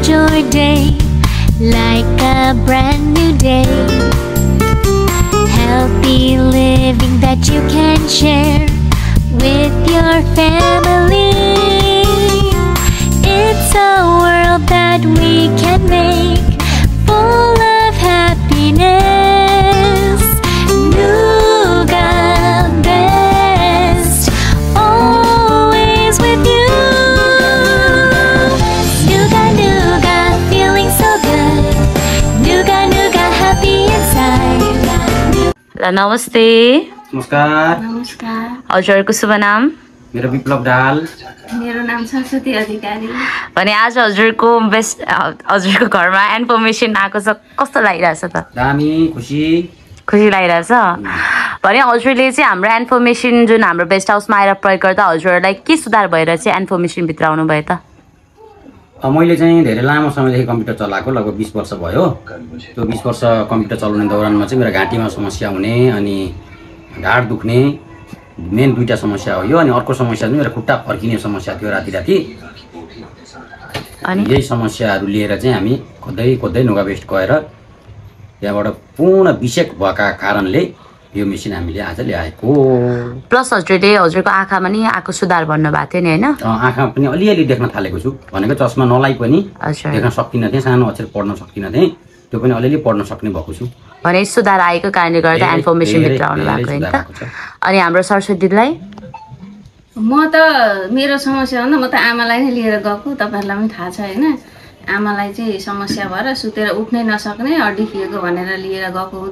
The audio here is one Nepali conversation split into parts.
night or day, like a brand new day. Healthy living that you can share with your family. It's a world that we can make full of happiness. Nuga best, always with you. Nuga Nuga, feeling so good. Nuga Nuga, happy inside. नमस्ते। नमस्कार। नमस्कार। हजुरको शुभ नाम? मेरो विप्लव दाहाल। मेरो नाम सरस्वती अधिकारी। भने आज हजुरको घरमा इन्फर्मेसन आएको छ, कस्तो लागिरहेछ त? दामी, खुसी लागिरहेछ। भने हजुरले चाहिँ हाम्रो इन्फर्मेसन जुन हाम्रो बेस्ट हाउसमा आएर प्रयोग गर्दा हजुरहरूलाई के सुधार भएर चाहिँ इन्फर्मेसन भित्र आउनु भयो त? मैले चाहिँ धेरै लामो समयदेखि कम्प्युटर चलाएको, लगभग 20 वर्ष भयो। त्यो 20 वर्ष कम्प्युटर चलाउने दौरानमा चाहिँ मेरो घाँटीमा समस्या हुने अनि ढाड दुख्ने मेन दुईटा समस्या हो यो। अनि अर्को समस्या चाहिँ मेरो खुट्टा फर्किने समस्या थियो राति। अनि यही समस्याहरू लिएर चाहिँ हामी खोज्दै नुगा बेस्ट गएर त्यहाँबाट पूर्ण विषेक भएका कारणले यो मेसिन हामीले आज ल्याएको। प्लस हजुरको आँखामा नि आएको सुधार भन्नुभएको थियो नि हैन? आँखा पनि अलिअलि देख्न थालेको छु। भनेको चस्मा नलाइ पनि देख्न सक्दिनँ थिएँ, सानो अक्षर पढ्न सक्दिनँ थिएँ, त्यो पनि अलिअलि पढ्न सक्ने भएको छु। भने सुधार आएको कारणले गर्दा इन्फर्मेसन भित्र आउनु भएको हैन त? अनि हाम्रो सरस्वतीलाई म त मेरो समस्या भन्दा म त आमालाई नै लिएर गएको, तपाईहरुलाई पनि थाहा छ हैन? आमालाई चाहिँ समस्या भएर सुतेर उठ्नै नसक्ने, हड्डी खिएको भनेर लिएर गएको हो।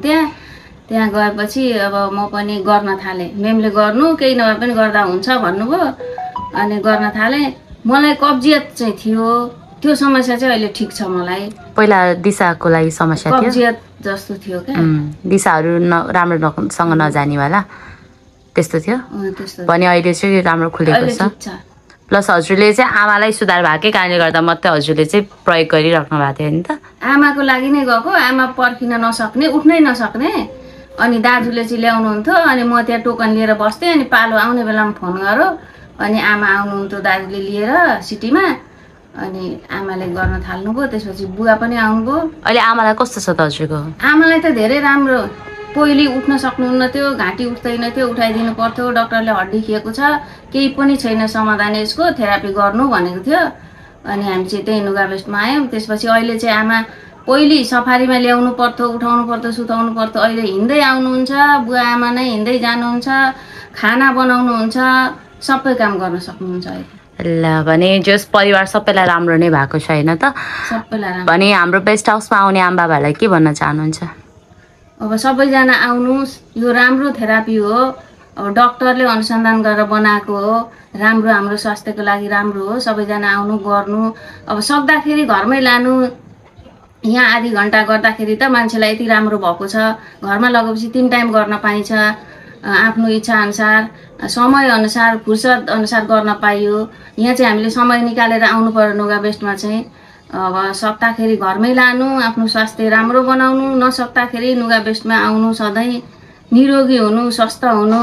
त्यहाँ गएपछि अब म पनि गर्न थालेँ। मेमले गर्नु, केही नभए पनि गर्दा हुन्छ भन्नुभयो अनि गर्न थालेँ। मलाई कब्जियत चाहिँ थियो, त्यो समस्या चाहिँ अहिले ठिक छ। मलाई पहिला दिशाको लागि समस्या थियो, कब्जियत जस्तो थियो क्या, दिशाहरू राम्रोसँग नजानेवाला त्यस्तो थियो। भने अहिले चाहिँ राम्रो खुलेको छ। प्लस हजुरले चाहिँ आमालाई सुधार भएकै कारणले गर्दा मात्रै हजुरले चाहिँ प्रयोग गरिराख्नु भएको थियो नि त? आमाको लागि नै गएको। आमा पर्खिन नसक्ने, उठ्नै नसक्ने, अनि दाजुले चाहिँ ल्याउनुहुन्थ्यो अनि म त्यहाँ टोकन लिएर बस्थेँ। अनि पालो आउने बेलामा फोन गऱ्यो अनि आमा आउनुहुन्थ्यो दाजुले लिएर सिटीमा, अनि आमाले गर्न थाल्नुभयो। त्यसपछि बुवा पनि आउनुभयो। अहिले आमालाई कस्तो छ त हजुरको? आमालाई त धेरै राम्रो। पहिले उठ्न सक्नुहुन्न थियो, घाँटी उठ्दैन थियो, उठाइदिनु पर्थ्यो। डाक्टरले हड्डी खिएको छ, केही पनि छैन समाधान, यसको थेरापी गर्नु भनेको थियो। अनि हामी चाहिँ त्यही नुगा बेस्टमा आयौँ। त्यसपछि अहिले चाहिँ आमा पहिले सफारीमा ल्याउनु पर्थ्यो, उठाउनु पर्थ्यो, सुताउनु पर्थ्यो, अहिले हिँड्दै आउनुहुन्छ। बुवा आमा नै हिँड्दै जानुहुन्छ, खाना बनाउनुहुन्छ, सबै काम गर्न सक्नुहुन्छ अहिले। ल भने जस परिवार सबैलाई राम्रो नै भएको छ हैन त? सबैलाई राम्रो। भने हाम्रो बेस्ट हाउसमा आउने आमाबाबालाई के भन्न चाहनुहुन्छ? अब सबैजना आउनुहोस्, यो राम्रो थेरापी हो। अब डाक्टरले अनुसन्धान गरेर बनाएको हो, राम्रो, हाम्रो स्वास्थ्यको लागि राम्रो हो। सबैजना आउनु, गर्नु। अब सक्दाखेरि घरमै लानु। यहाँ आधी घन्टा गर्दाखेरि त मान्छेलाई यति राम्रो भएको छ। घरमा लगेपछि 3 टाइम गर्न पाइन्छ। आफ्नो इच्छा अनुसार, समय अनुसार, फुर्सद अनुसार गर्न पाइयो। यहाँ चाहिँ हामीले समय निकालेर आउनु पर्यो नुगा बेस्टमा चाहिँ। अब सक्दाखेरि घरमै लानु, आफ्नो स्वास्थ्य राम्रो बनाउनु, नसक्दाखेरि नुगा बेस्टमा आउनु, सधैँ निरोगी हुनु, स्वस्थ हुनु।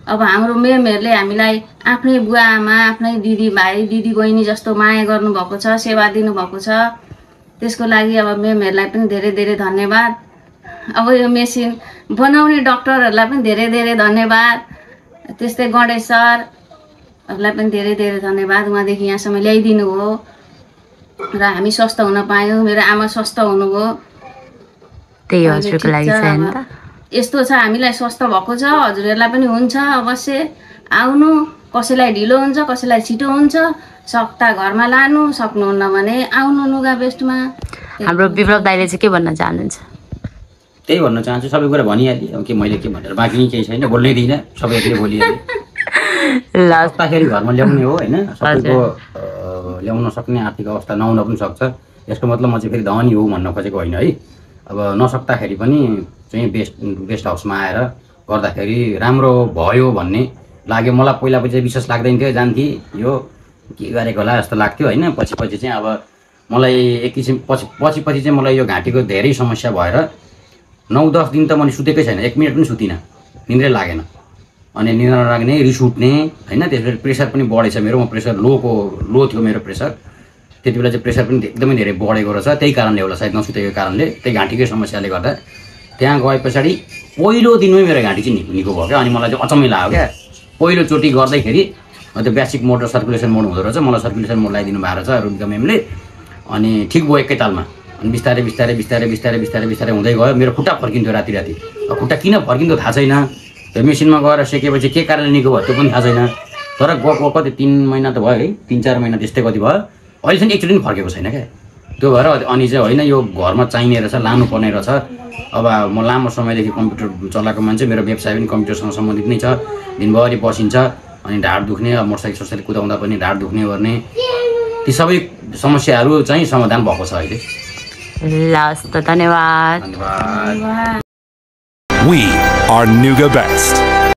अब हाम्रो मेमहरूले हामीलाई आफ्नै बुवा आमा, आफ्नै दिदी भाइ, दिदी बहिनी जस्तो माया गर्नुभएको छ, सेवा दिनुभएको छ। त्यसको लागि अब मेमहरूलाई पनि धेरै धेरै धन्यवाद। अब यो मेसिन बनाउने डाक्टरहरूलाई पनि धेरै धेरै धन्यवाद। त्यस्तै गणेश सरहरूलाई पनि धेरै धेरै धन्यवाद। उहाँदेखि यहाँसम्म ल्याइदिनु हो र हामी स्वस्थ हुन पायौँ। मेरो आमा स्वस्थ हुनुभयो, त्यही हजुरको लागि छ हैन त? यस्तो छ, हामीलाई स्वस्थ भएको छ, हजुरहरूलाई पनि हुन्छ। अवश्य आउनु। कसैलाई ढिलो हुन्छ, कसैलाई छिटो हुन्छ। सक्ता घरमा लानु, सक्नुहुन्न भने आउनु नुगा बेस्टमा। हाम्रो विप्लव दाइले चाहिँ के भन्न चाहनुहुन्छ? त्यही भन्न चाहन्छु, सबै कुरा भनिहालेँ। अब के मैले के भनेर बाँकी केही छैन, बोल्नै दिइनँ, सबैले बोलिहालेँ। ल सक्दाखेरि घरमा ल्याउने हो हैन? सबैको ल्याउन सक्ने आर्थिक अवस्था नहुन पनि सक्छ। यसको मतलब म चाहिँ फेरि धनी हो भन्न खोजेको होइन है। अब नसक्दाखेरि पनि चाहिँ बेस्ट हाउसमा आएर गर्दाखेरि राम्रो भयो भन्ने लाग्यो मलाई। पहिला चाहिँ विश्वास लाग्दैन थियो, जान्थेँ यो के गरेको होला जस्तो लाग्थ्यो हैन। पछि चाहिँ अब मलाई एक किसिम पछि चाहिँ मलाई यो घाँटीको धेरै समस्या भएर 9-10 दिन त मैले सुतेकै छैन, 1 मिनट पनि सुतिनँ, निन्द्रै लागेन। अनि निन्द्रा नलाग्ने, रिस उठ्ने हैन। त्यसपछि प्रेसर पनि बढेछ मेरो। म प्रेसर लो थियो मेरो प्रेसर। त्यति बेला चाहिँ प्रेसर पनि एकदमै धेरै बढेको रहेछ। त्यही कारणले होला सायद नसुतेको कारणले, त्यही घाँटीकै समस्याले गर्दा। त्यहाँ गए पछाडि पहिलो दिनमै मेरो घाँटी चाहिँ निको भयो क्या। अनि मलाई चाहिँ अचम्मै लाग्यो क्या, पहिलोचोटि गर्दैखेरि त्यो बेसिक मोड र सर्कुलेसन मोड हुँदो रहेछ, मलाई सर्कुलेसन मोड लगाइदिनु भएको रहेछ रुबिका म्यामले। अनि ठिक भयो एकै तालमा। अनि बिस्तारै बिस्तारै बिस्तारै बिस्तारै बिस्तारै बिस्तारै हुँदै गयो। मेरो खुट्टा फर्किन्थ्यो राति राति, खुट्टा किन फर्किन्थ्यो थाहा छैन। त्यो मेसिनमा गएर सेकेपछि के कारणले निको भयो त्यो पनि थाहा छैन। तर गएको कति 3 महिना त भयो है, 3-4 महिना त्यस्तै कति भयो, अहिलेसम्म एकचोटि पनि फर्केको छैन क्या। त्यो भएर अनि चाहिँ होइन यो घरमा चाहिने रहेछ, लानुपर्ने रहेछ। अब म लामो समयदेखि कम्प्युटर चलाएको मान्छे, मेरो व्यवसाय पनि कम्प्युटरसँग सम्बन्धित नै छ। दिनभरि बसिन्छ, अनि ढाड दुख्ने, अब मोटरसाइकल सोसाइकल कुदाउँदा पनि ढाड दुख्ने गर्ने, ती सबै समस्याहरू चाहिँ समाधान भएको छ अहिले। ल त धन्यवाद। धन्यवाद। We are Nuga Best.